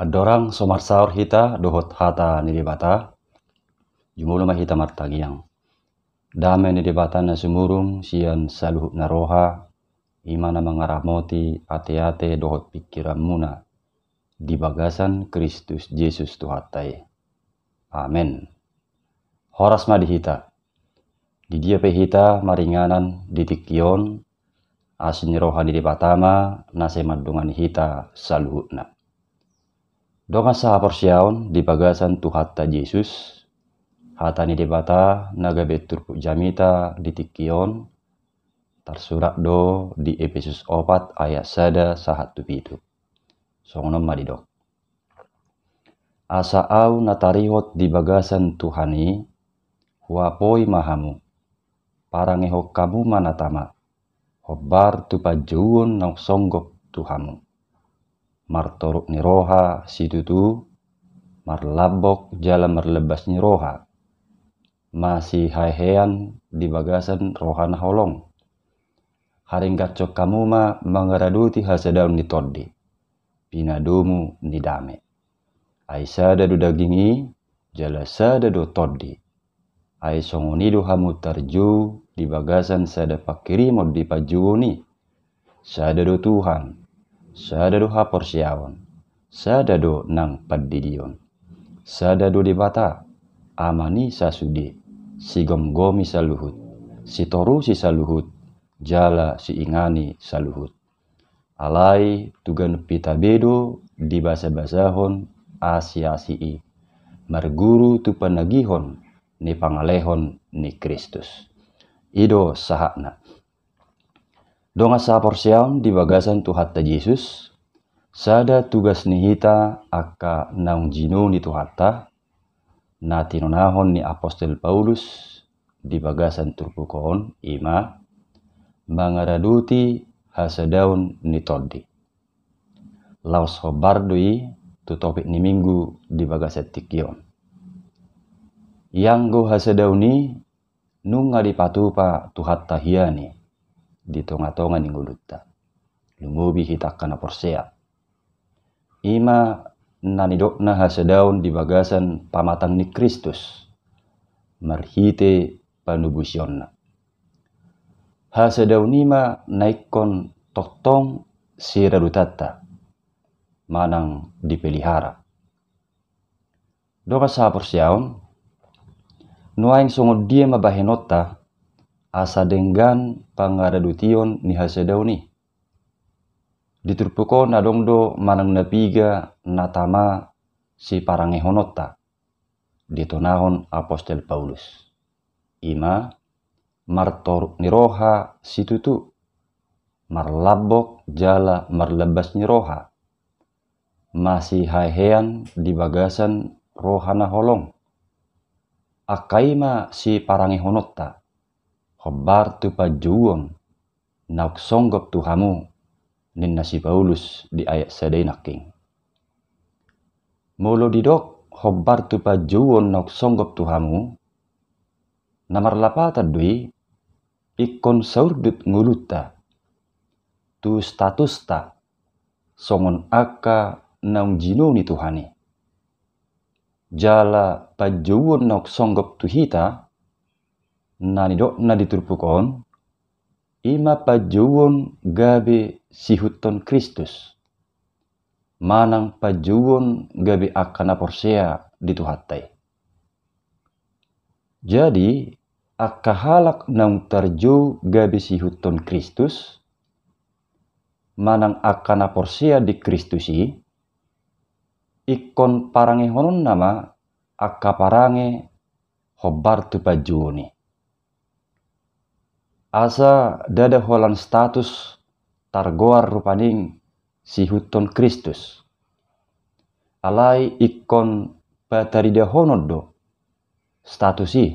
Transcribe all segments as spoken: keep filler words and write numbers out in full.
Andorang so marsaor hita dohot hata ni Debata, jumolo ma hita martangiang. Dame ni Debata na sumurung sian saluhut na roha, i ma na mangaramoti ateate dohot pingkiranmuna di bagasan Kristus Jesus Tuhanta i. Amen. Horas ma di hita. Di dia pe hita maringanan di tingki on, asi ni roha ni Debata ma na sai mandongani hita saluhutna. Dongan sahaporseaon di bagasan Tuhanta Jesus, hata ni Debata na gabe turpuk jamita di tingki on, tarsurat do di Epesus opat ayat sada sahat tu pitu. Songon on ma didok. Asa ahu na tarihot di bagasan Tuhan i, huapoi ma hamu, parangehon hamu ma na tama, hombar tu panjouon naung songgop tu hamu. Martoruk ni roha situtu, marlambok jala marlambas ni roha, masihehean di bagasan roha na holong. Haringgashon hamu ma mangaradoti hasadaon ni Tondi, pinadomu ni dame. Ai sada do daging i, jala sada do tondi. Ai songon i do hamu tarjou di bagasan sada panghirimon di panjouon i. Sada do Tuhan, sada do haporseaon, sada do nang pandidion, sada do Debata, Ama ni sasude, sigomgomi saluhut, sitorusi saluhut, jala siingani saluhut. Alai tu ganup hita be do dibasabasahon asiasi i, marguru tu panagihon ni pangalehon ni Kristus. I do sahatna. Dongan sahaporseaon di bagasan Tuhanta Jesus, sada tugas ni hita angka naung jinou ni Tuhanta, na tinonahon ni apostel Paulus di bagasan turpuk on, i ma mangaradoti hasadaon ni Tondi. Laos hombar do i tu topik ni Minggu di bagasan tingki on. Ianggo hasadaon i nunga dipatupa Tuhanta hian i di tongatonga ni ngolunta, lumobi hita angka na porsea. I ma na nidokna hasadaon di bagasan pamatang ni Kristus marhite panobusonna. Hasadaon i ma na ingkon tongtong siradotanta manang dipelihara. Dongan sahaporseaon, nuaeng songon dia ma bahenonta asa denggan pangaradotion ni hasadaon i? Di turpuk on adong do manang na piga na tama siparangehononta ditonahon apostel Paulus. I ma martoruk ni roha situtu, marlambok jala marlambas ni roha, masihehean di bagasan roha na holong. Angka i ma siparangehononta hombar tu panjouon naung songgop tu hamu, ninna si Paulus di ayat sada i nangkin. Molo didok hombar tu panjouon naung songgop tu hamu, na marlapatan do i ingkon saurdut ngolunta tu statusta songon angka naung jinou ni Tuhan i. Jala panjouon naung songgop tu hita na nidokna di turpuk on, i ma panjouon gabe siihuthon Kristus, manang panjouon gabe angka na porsea di Tuhanta i. Jadi, angka halak naung tarjou gabe siihuthon Kristus, manang angka na porsea di Kristus i, ingkon parangehononna ma angka parange hombar tu panjouon i. Asa ndada holan status targoar rupani siihuthon Kristus. Alai ingkon pataridahonon do status i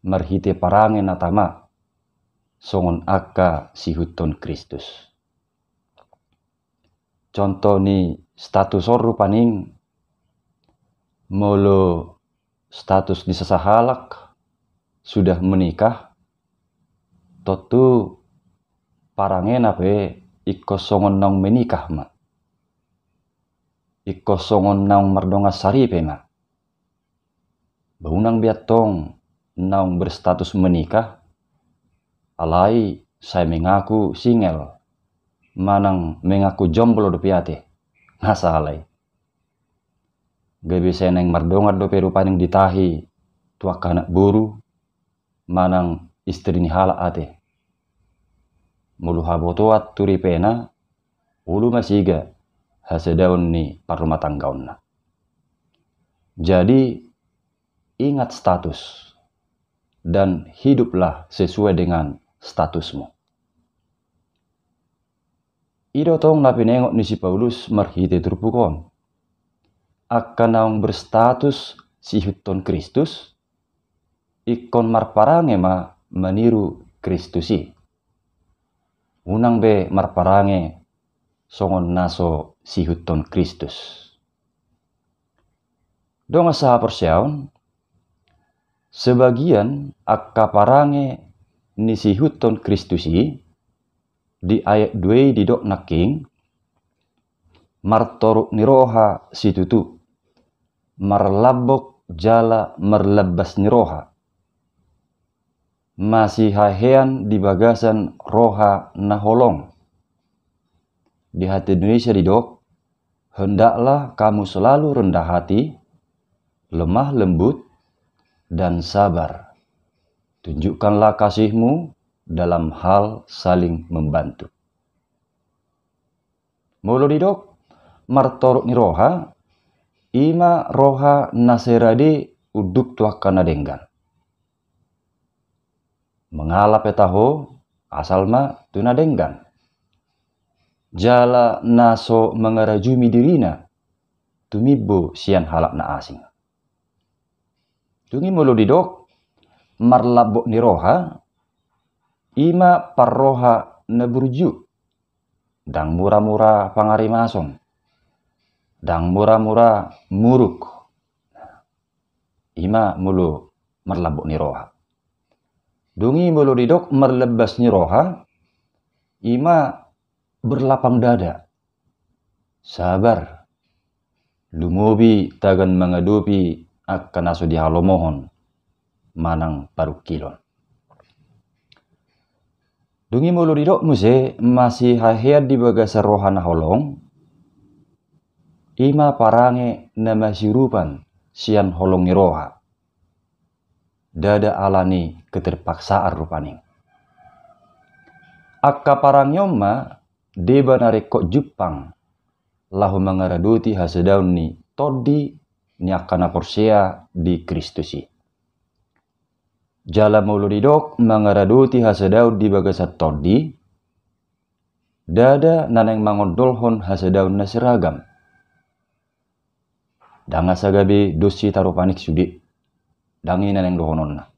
marhite parange na tama songon angka siihuthon Kristus. Contoh ni status on rupani, molo status ni sasahalak sudah menikah, tontu parangena pe ingkon songon naung menikah ma. ingkon songon naung mardongan saripe ma. Ba unang be antong naung berstatus menikah, alai sai mengaku single, manang mengaku jomblo dope ate. Nga sala i. Gabe sai naeng mardongan dope rupani ditahi tu angka anak boru, manang istri ni halak ate. Molo habotoan tu ripena, olo ma siga hasadaon ni parrumatanggaonna. Jadi, ingat status, dan hiduplah sesuai dengan statusmu. I do tong na pinengot ni si Paulus marhite turpuk on. Angka naung berstatus siihuthon Kristus, ingkon marparange ma maniru Kristus i. Unang be marparange songon na so siihuthon Kristus. Dongan sahaporseaon, sebagian angka parange ni siihuthon Kristus i, di ayat dua i didok nangkin, martoruk ni roha situtu, marlambok jala marlambas ni roha, masihahean di bagasan roha na holong. Di hata Indonesia didok, hendaklah kamu selalu rendah hati, lemah lembut, dan sabar. Tunjukkanlah kasihmu dalam hal saling membantu. Molo didok martoruk ni roha, i ma roha na sai rade unduk tu angka na denggan. Mangala pe taho, asal ma tu na denggan. Jala na so mangarajumi dirina tumimbo sian halak na asing. Dung i molo didok marlambok ni roha, i ma parroha na burju. Ndang mura-mura pangarimason, ndang mura-mura muruk. I ma molo marlambok ni roha. Dung i molo didok marlambas ni roha, i ma berlapang dada, sabar, lumobi tagan mangadopi angka na so dihalomohon manang parungkilon. Dung i molo didok muse masihahean di bagasan roha na holong, i ma parange na masiurupan sian holong ni roha. Ndada ala ni keterpaksaan rupani. Angka parange on ma deba na ringkot jumpang laho mangaradoti hasadaon ni tondi ni angka na porsea di Kristus i. Jala molo didok mangaradoti hasadaon di bagasan tondi, ndada na naeng mangondolhon hasadaon na seragam. Ndang asa gabe dos hita rupani sude, ndang i na naeng dohononna.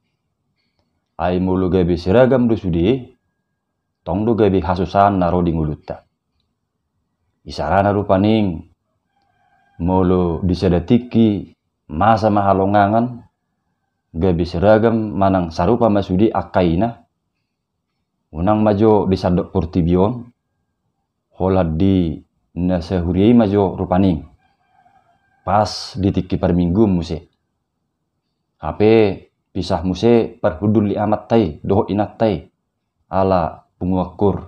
Ai molo gabe seragam do sude, tong do gabe hasusaan na ro di ngolunta. Isarana rupani, molo di sada tingki masa ma halongangan, gabe seragam manang sarupa ma sude angka ina. Unang ma jo di sandok portibi on, holan di na sahuria i ma jo rupani. Pas di tingki parmingguon muse. Hape pisah muse parhundul ni amanta i dohot inanta i, ala pungu anggur.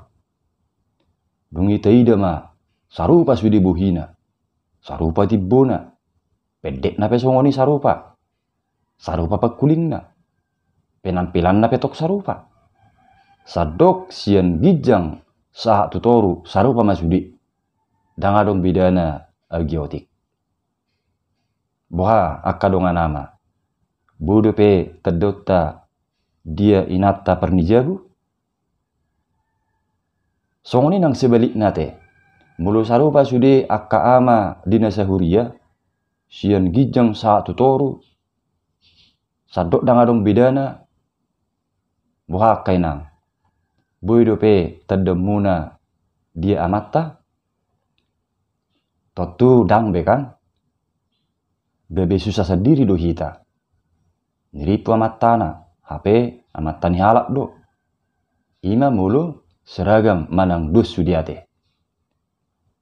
Dung i taida ma sarupa sude bohina, sarupa timbona, pendekna pe songon i sarupa, sarupa pangkulingna, penampilanna pe tong sarupa. Sandok sian ginjang sahat tu toru sarupa ma sude. Ndang adong bedana agiotik. Boha angka dongan ama, boi dope tandaonta dia inanta parnijabu? Songon i nang sebalikna ate. Molo sarupa sude angka ama di na sahuria, sian ginjang sahat tu toru, sandok ndang adong bedana, boha angka inang? Boi dope tandaonmuna dia amanta? Tontu ndang be kan? Gabe susah sandiri do hita. Nirimpu amantana, hape amanta ni halak do. I ma molo seragam manang dos sude ate.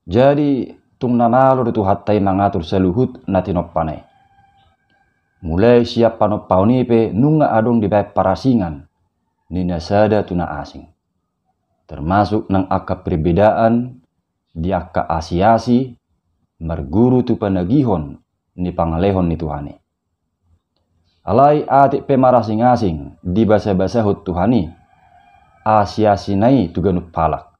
Jadi, Tung na malo do Tuhanta i mangatur saluhut na tinompana i. Mulai sian panompaon i pe nunga adong dibaen parasingan ni na sada tu na asing. Termasuk nang angka perbedaan di angka asi-asi marguru tu panagihon ni pangalehon ni Tuhan i. Alai atik pe marasing-asing dibasa-basahon Tuhan i asi-asina i tu ganup halak.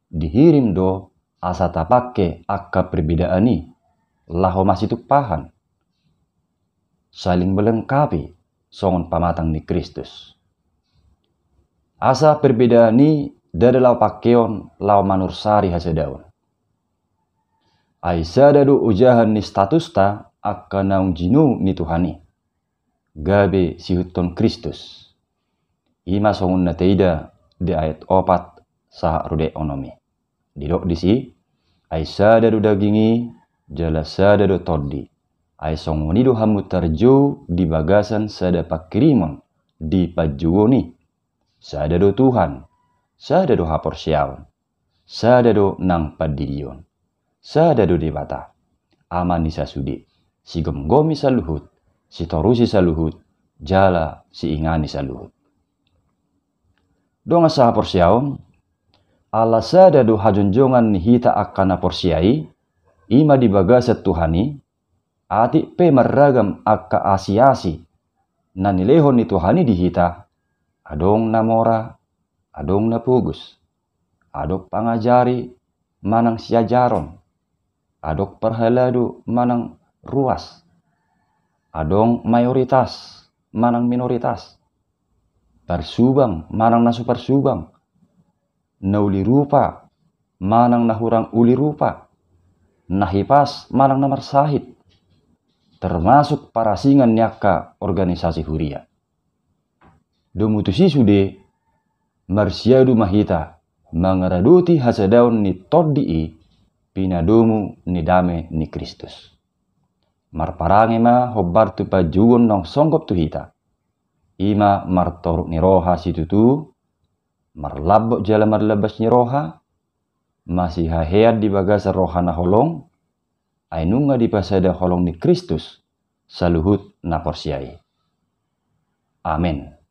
Dihirim do asa tapangke angka perbedaan i laho masitumpahan, saling melengkapi songon pamatang ni Kristus. Asa perbedaan i ndada laho pangkeon laho manursari hasadaon. Ai sada do ojahan ni statusta angka naung jinou ni Tuhan i, gabe siihuthon Kristus. I ma songon na taida di ayat opat sahat ro di ayat onom i. Didok disi, ai sada do daging i, jala sada do tondi. Ai songon i do hamu tarjou di bagasan sada pangkirimon di panjouon i. Sada do Tuhan, sada do haporseaon, sada do nang pandidion, sada do Debata, Ama ni sasude, sigomgomi saluhut, sitorusi saluhut, jala siingani saluhut. Dongan sahaporseaon, ala sada do hajonjongan ni hita angka na porsea i, i ma di bagasan Tuhan i, atik pe marragam angka asi-asi na nilehon ni Tuhan i di hita, adong na mora, adong na pogos, adong pangajari manang siajaron, adong parhalado manang ruas, adong mayoritas manang minoritas, parsubang manang na so parsubang, na uli rupa manang na hurang uli rupa, na hipas manang na marsahit, termasuk parasingan ni angka organisasi huria. Domu tusi sude, marsiadu ma hita mangaradoti hasadaon ni tondi i, pinadomu ni dame ni Kristus. Marparange ma hombar tu panjouon naung songgop tu hita. I ma martoruk ni roha situtu, marlambok jala marlambas ni roha, masihahean di bagasan roha na holong, ai nunga dipasada holong ni Kristus saluhut na porsea i. Amen.